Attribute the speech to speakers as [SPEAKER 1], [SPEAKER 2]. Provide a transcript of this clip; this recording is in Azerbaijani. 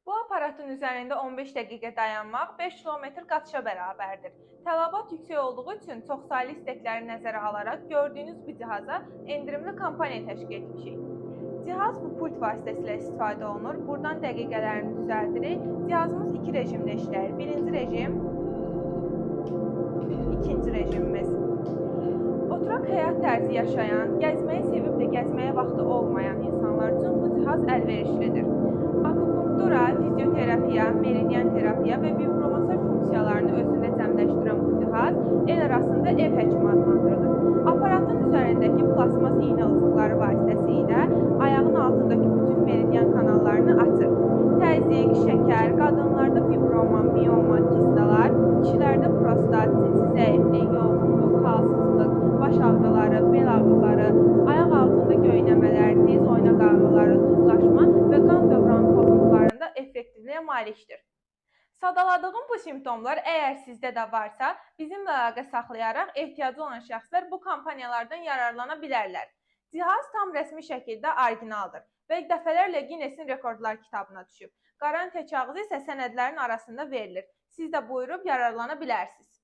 [SPEAKER 1] Bu aparatın üzərində 15 dəqiqə dayanmaq 5 kilometr qaçışa bərabərdir. Tələbat yüksək olduğu üçün çoxsaylı istəkləri nəzərə alaraq gördüyünüz bu cihaza endirimli kampaniya təşkil etmişik. Cihaz bu pult vasitəsilə istifadə olunur. Buradan dəqiqələrini düzəldirik. Cihazımız iki rejimdə işləyir. Birinci rejim, ikinci rejimimiz. Oturaq həyat tərzi yaşayan, gəzməyi sevib də gəzməyə vaxtı olmayan insanlar üçün bu cihaz əlverişlidir. Akupunktura, fizioterapiya, meridian terapiya və vibromasaj funksiyalarını özündə cəmləşdirən bu cihaz el arasında ev həkimi adlandırılır. Aparatın üzərindəki plasmas iynə uzuvları vasitəsilə ayağın altındakı bütün meridian kanallarını açır. Təzyiq, şəkər, qadınlarda fibroma, miyoma, kistalar, kişilərdə prostat, cinsi zəiflik, yorğunluq, halsızlıq, baş ağrıları, bel ağrıları, ayaq altında göynəmələr, diz oynaq ağrıları, duzlaşma və qan dövranı pozuntularında effektivliyə malikdir. Sadaladığım bu simptomlar əgər sizdə də varsa, bizimlə əlaqə saxlayaraq ehtiyacı olan şəxslər bu kampaniyalardan yararlana bilərlər. Cihaz tam rəsmi şəkildə orijinaldır və dəfələrlə Guinnessin rekordlar kitabına düşüb. Qarantiya kağızı isə sənədlərin arasında verilir. Siz də buyurub yararlana bilərsiniz.